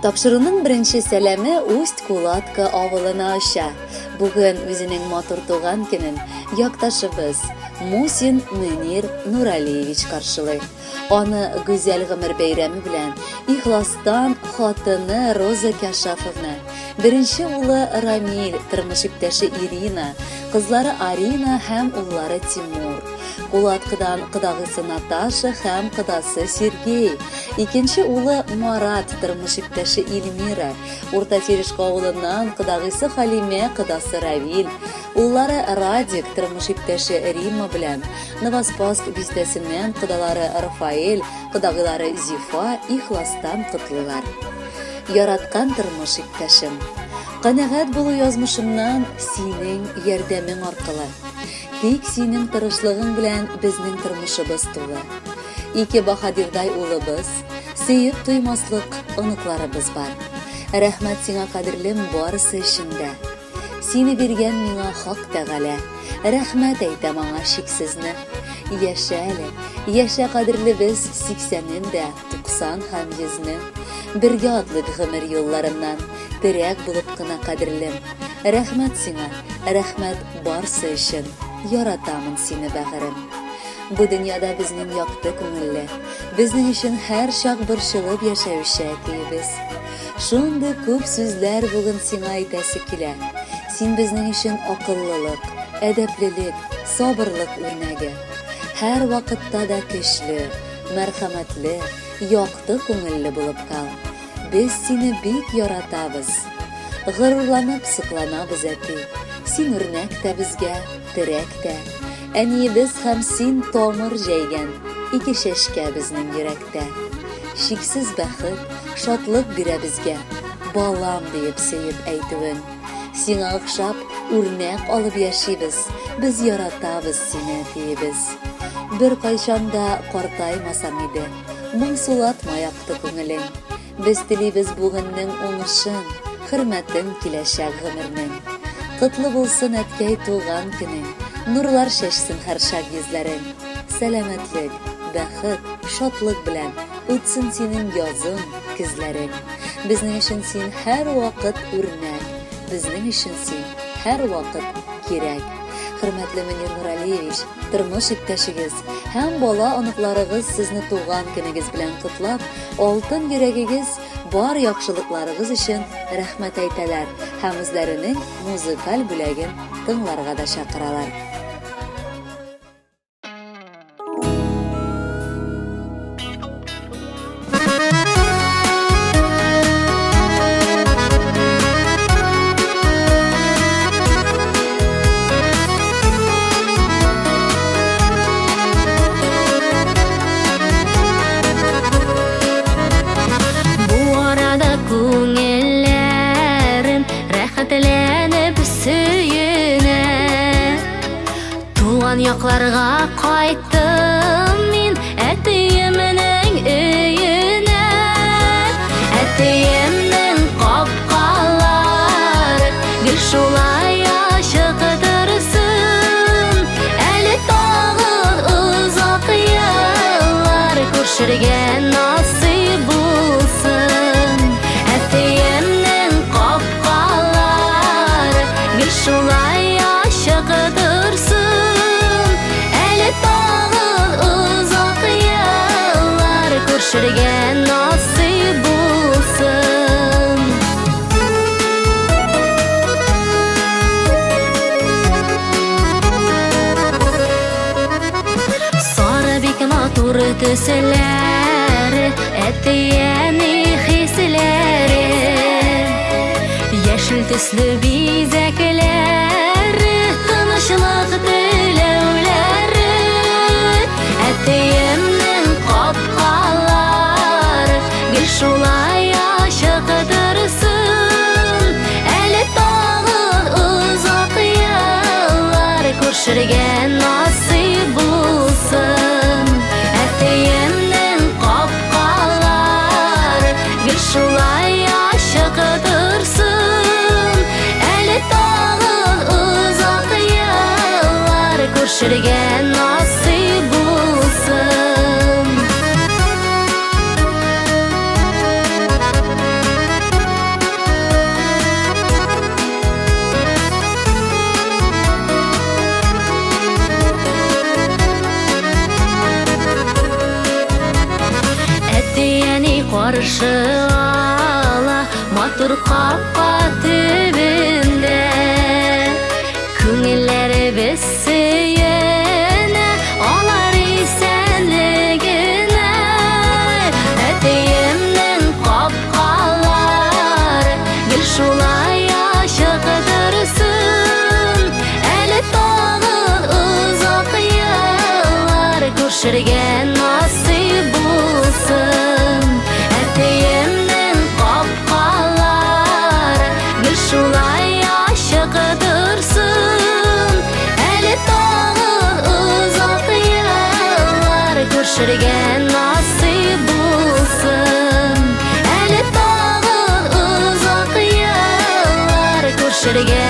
Тапшыруның беренче сәламе Усть-Кулатка авылына оча. Бүген үзенең матур туган көнен якташыбыз Мусин Мөнир Нуралиевич каршылый. Аны гүзәл гомер бәйрәме белән ихластан хатыны Роза Кяшафовна, беренче улы Рамиль, тормыш иптәше Ирина, кызлары Арина һәм уллары Тимур, Кулаткыдан кодагысы Наташа һәм кодасы Сергей, икенче улы Марат, тормыш иптәше Эльмира, Урта Терешка авылыннан кодагысы Халимә, кодасы Равил, уллары Радик, тормыш иптәше Римма белән, Новоспасск бистәсеннән кодалары Рафаэль, кодагыйлары Зифа ихластан котлыйлар. Яраткан тормыш иптәшем! Канәгать булу язмышымнан синең ярдәмең аркылы. Тик синең тырышлыгың белән безнең тормышыбыз тулы. Ике баһадирдай улыбыз, сөеп туймаслык оныкларыбыз бар. Рәхмәт сиңа, кадерлем, барысы өчен дә. Сине биргән миңа Хак Тәгалә. Рәхмәт әйтәм аңа чиксезне. Яшә әле, яшә кадерлебез, сиксәнен дә, 90 һәм йөзне. Бергә атлыйк гомер юлларыннан, терәк булып кына кадерлем. Рәхмәт сиңа, рәхмәт барсы өчен, яратамын сине, бәгырем. Бу дөньяда безнең якты күңелле, безнең өчен һәрчак борчылып яшәүче әтиебез. Шундый күп сүзләр бүген сиңа әйтәсе килә. Син безнең өчен акыллылык, әдәплелек, сабырлык үрнәге. Һәрвакытта да көчле, мәрхәмәтле, якты күңелле булып кал. Без сине бик яратабыз. Горурланып сокланабыз, әти. Син үрнәк тә безгә, терәк тә. Әниебез һәм син тамыр җәйгән ике чәчкә безнең йөрәктә. Чиксез бәхет, шатлык бирә безгә, балам диеп сөеп әйтүең. Сиңа охшап, үрнәк алып яшибез, без яратабыз сине, әтиебез. Беркайчан да картаймасаң иде. Моңсулатма якты күңелең. Без телибез бүгеннең уңышын, Хөрмәтен киләчәк гомернең. Котлы булсын, әткәй, туган көнең, Нурлар чәчсен һәрчак йөзләрең. Сәламәтлек, бәхет, шатлык белән Үтсен синең язың, көзләрең. Безнең өчен син һәрвакыт үрнәк, Безнең өчен син һәрвакыт кирәк. Хөрмәтле Мөнир Нуралиевич, тормыш иптәшегез һәм бала-оныкларыгыз сезне туган көнегез белән котлап, алтын йөрәгегез, бар яхшылыкларыгыз өчен рәхмәт әйтәләр һәм үзләренең музыкаль бүләген тыңларга да чакыралар. Бу арада күңелләрем рәхәтләнеп сөенә. Туган якларга кайттым мин әтиемнең өенә. Әтиемнең капкалары гел шулай ачык торсын. Әле тагын озак еллар күрешергә насыйп булсын. Әтиемнең капкалары гел шулай ачык торсын. Әле тагын озак еллар күрешергә насыйп булсын. Сары бик матур төсләре, әти-әни хисләре. Яшел төсле бизәкләре, тынычлык теләүләре. Әтиемнең капкалары гел шулай ачык торсын. Әле тагын озак еллар күрешергә насыйп булсын. Әтиемнең капкалары гел шулай ачык торсын. Әле тагын озак еллар күрешергә насыйп булсын. Каршы ала матур капка төбендә. Күңелләребез сөенә алар исәнлегенә. Әтиемнең капкалары гел шулай ачык торсын. Әле тагын озак еллар күрешергә насыйп булсын. Әтиемнең капкалары гел шулай ачык торсын. Әле тагын озак еллар күрешергә насыйп булсын. Әле тагын озак еллар күрешергә.